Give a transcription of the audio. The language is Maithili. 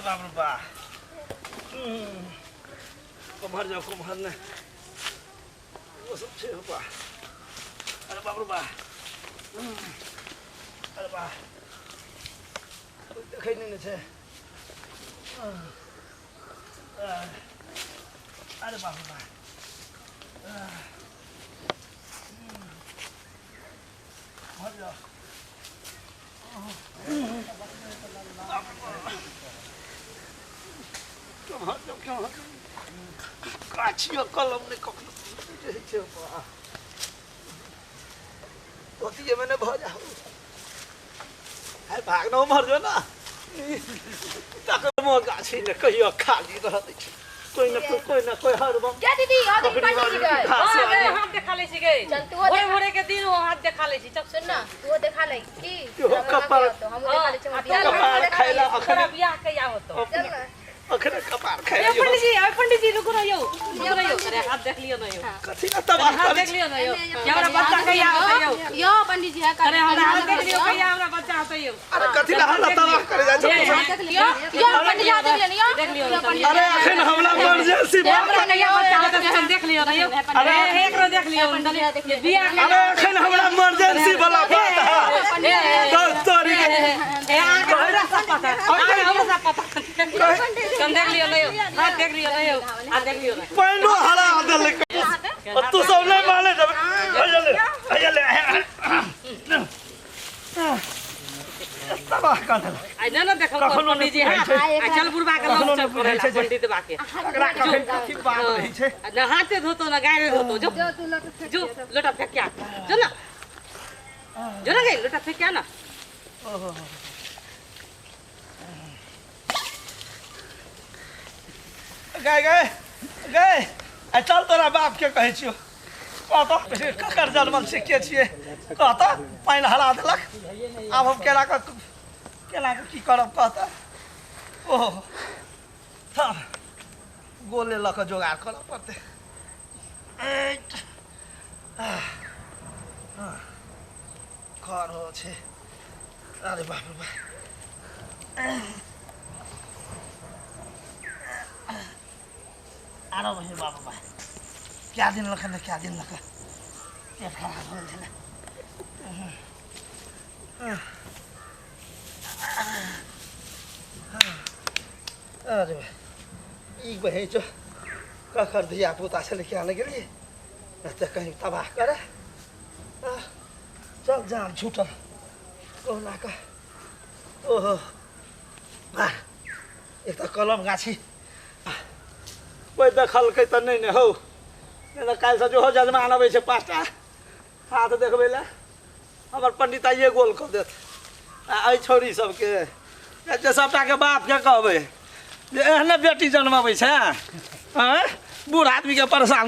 बाप रे बा कुम्हर जाओ कुम्हर ने वो सब छे बा अरे बाप रे बा अरे बा देखै नहि ने छै अरे बाप रे बा कुम्हर जाओ गाछियो कलम नहि कखनो रहै छै धोतिएमे नहि भऽ जाउ भागना उम्हर जो ना तकरो गाछी ने कहियो खाली रहै छै कोई न कोई न कोई हरदम क्या दीदी हाथ पंडित जी गए हां हाथ देखा ले छी गए चल तू भोरे भोरे के दिन वो हाथ देखा ले छी चल सुन ना तू देखा ले की कपार तो हम देखा ले छी कपार खाइला अखन बियाह कहिया होतो चल ना अखन कपार खाइला पंडित जी आ पंडित जी रुको ना यौ रुको ना यौ अरे हाथ देख लियो ना यौ कथि ना तबाह हाथ देख लियो ना यौ हमरा बच्चा कहिया होतो यौ यो पंडित जी है अरे हमरा हाथ देख लियो कहिया हमरा बच्चा होतो यौ अरे कथि ला हमरा तबाह करे जाय छै यो यो पंडित जी हाथ देख लियो देख लियो अरे अखन हमरा इमरजेंसी हमरा कहिया बच्चा होतो हम देख लियो ना यौ अरे एक रो देख लियो बियाह अरे अखन हमरा इमरजेंसी वाला बात है दस तोरी के ए हमरा सब पता हमरा सब पता कम देख लियो ना यौ हाथ देख लियो ना यौ हाथ देख लियो ना पैनो हरा देलक तू सब नहीं माने जब अजले तबाह कर देलक आई ना ना देखो पंडित जी हाथ आ चल बुढ़बा के लग चल करेला पंडित बा के एकरा कखन कथी बात रहै छै ना हाथे धोतो ना गायरे धोतो जो जो लोटा फेंक के आ जो ना जो ना गई लोटा फेंक के आ ना गए गए गए आ चल तोरा बाप के कहै छियौ कहतऽ ककर जनमल छै के छियै कहतऽ पानि हरा देलक आब हम केना कऽ की करब कहतऽ ओहो थब गोले लऽ कऽ जोगाड़ करऽ पड़तै खरो छै अरे बाप रे बाप आरो बहिन बाप बा क्या दिन लख ने क्या दिन लख पेट खराब हो गेल अरे ई बहिन जो ककर धिया पुता छलै क्या ने गेलियै तऽ कहीं तबाह करे चल जान छूटल कहुना कऽ ओहो एक तऽ कलम गाछी कोई देखलकै तऽ नहि ने हौ नहि तऽ काल्हिसँ जो जजमान अबै छै 5टा हाथ देखबै लए हमर पंडित आइए गोल कऽ देत आ एहि छौड़ी सबके जे सबटाके बापके कहबै जे एहने बेटी जनमबै छै आँय बूढ़ आदमीके परेशान।